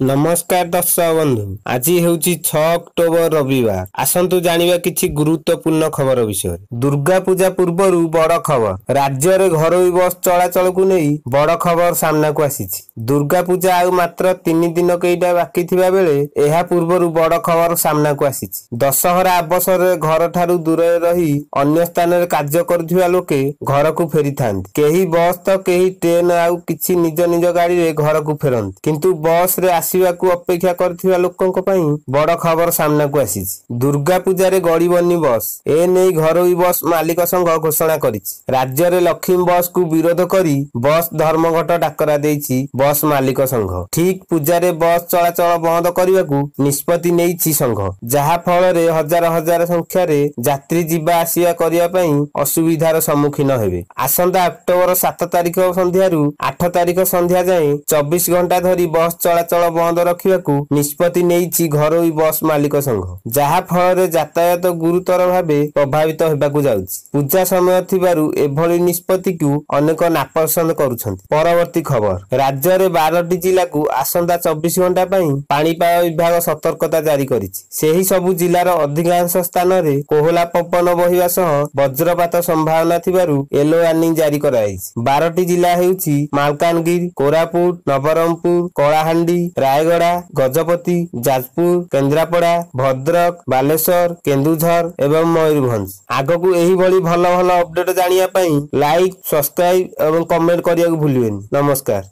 ନମସ୍କାର ଦର୍ଶକ ବନ୍ଧୁ, ଆଜି ହେଉଛି 6 ଅକ୍ଟୋବର ରବିବାର। ଆସନ୍ତୁ ଜାଣିବା କିଛି ଗୁରୁତ୍ୱପୂର୍ଣ୍ଣ ଖବର ବିଷୟରେ। ଦୁର୍ଗା ପୂଜା ପୂର୍ବରୁ ବଡ଼ ଖବର। ରାଜ୍ୟରେ ଘରୋଇ ବସ୍ ଚଳାଚଳକୁ ନେଇ ବଡ଼ ଖବର ସାମ୍ନାକୁ ଆସିଛି। ଦୁର୍ଗା ପୂଜା ଆଉ ମାତ୍ର 3 ଦିନ କେଇଟା ବାକି ଥିବା ବେଳେ ଏହା ପୂର୍ବରୁ ବଡ଼ ଖବର ସାମ୍ନାକୁ ଆସିଛି। ଦଶହରା ଅବସରରେ ଘରଠାରୁ ଦୂରରେ ରହି ଅନ୍ୟ ସ୍ଥାନରେ କାର୍ଯ୍ୟ କରୁଥିବା ଲୋକେ ଘରକୁ ଫେରିଥାନ୍ତି। କେହି ବସ୍ ତ କେହି ଟ୍ରେନ୍, ଆଉ କିଛି ନିଜ ନିଜ ଗାଡ଼ିରେ ଘରକୁ ଫେରନ୍ତି। କିନ୍ତୁ ବସ୍ରେ ଆସିବାକୁ ଅପେକ୍ଷା କରିଥିବା ଲୋକଙ୍କ ପାଇଁ ବଡ଼ ଖବର ସାମ୍ନାକୁ ଆସିଛି। ଦୁର୍ଗା ପୂଜାରେ ଗଡ଼ିବନି ବସ୍, ଏ ନେଇ ଘରୋଇ ବସ୍ ମାଲିକ ସଂଘ ଘୋଷଣା କରିଛି। ରାଜ୍ୟରେ ଲକ୍ଷ୍ମୀ ବସ୍କୁ ବିରୋଧ କରି ବସ୍ ଧର୍ମଘଟ ଡାକରା ଦେଇଛି ବସ୍ ମାଲିକ ସଂଘ। ଠିକ୍ ପୂଜାରେ ବସ୍ ଚଳାଚଳ ବନ୍ଦ କରିବାକୁ ନିଷ୍ପତ୍ତି ନେଇଛି ସଂଘ, ଯାହା ଫଳରେ ହଜାର ହଜାର ସଂଖ୍ୟାରେ ଯାତ୍ରୀ ଯିବା ଆସିବା କରିବା ପାଇଁ ଅସୁବିଧାର ସମ୍ମୁଖୀନ ହେବେ। ଆସନ୍ତା ଅକ୍ଟୋବର 7 ତାରିଖ ସନ୍ଧ୍ୟାରୁ 8 ତାରିଖ ସନ୍ଧ୍ୟା ଯାଏଁ 24 ଘଣ୍ଟା ଧରି ବସ୍ ଚଳାଚଳ ବନ୍ଦ ରଖିବାକୁ ନିଷ୍ପତ୍ତି ନେଇଛି ଘରୋଇ ବସ୍ ମାଲିକ ସଂଘ, ଯାହା ଫଳରେ ଯାତାୟାତ ଗୁରୁତର ଭାବେ ପ୍ରଭାବିତ ହେବାକୁ ଯାଉଛି। ପୂଜା ସମୟ ଥିବାରୁ ଏଭଳି ନିଷ୍ପତ୍ତିକୁ ଅନେକ ନାପସନ୍ଦ କରୁଛନ୍ତି। ପରବର୍ତ୍ତୀ ଖବର, ରାଜ୍ୟରେ 12ଟି ଜିଲ୍ଲାକୁ ଆସନ୍ତା 24 ଘଣ୍ଟା ପାଇଁ ପାଣିପାଗ ବିଭାଗ ସତର୍କତା ଜାରି କରିଛି। ସେହି ସବୁ ଜିଲ୍ଲାର ଅଧିକାଂଶ ସ୍ଥାନରେ କୋହଲା ପବନ ବହିବା ସହ ବଜ୍ରପାତ ସମ୍ଭାବନା ଥିବାରୁ ୟେଲୋ ୱାର୍ଣ୍ଣିଂ ଜାରି କରାଯାଇଛି। 12ଟି ଜିଲ୍ଲା ହେଉଛି ମାଲକାନଗିରି, କୋରାପୁଟ, ନବରଙ୍ଗପୁର, କଳାହାଣ୍ଡି, ରାୟଗଡ଼ା, ଗଜପତି, ଯାଜପୁର, କେନ୍ଦ୍ରାପଡ଼ା, ଭଦ୍ରକ, ବାଲେଶ୍ୱର, କେନ୍ଦୁଝର ଏବଂ ମୟୂରଭଞ୍ଜ। ଆଗକୁ ଏହିଭଳି ଭଲ ଭଲ ଅପଡେଟ୍ ଜାଣିବା ପାଇଁ ଲାଇକ୍, ସବସ୍କ୍ରାଇବ ଏବଂ କମେଣ୍ଟ କରିବାକୁ ଭୁଲିବେନି। ନମସ୍କାର।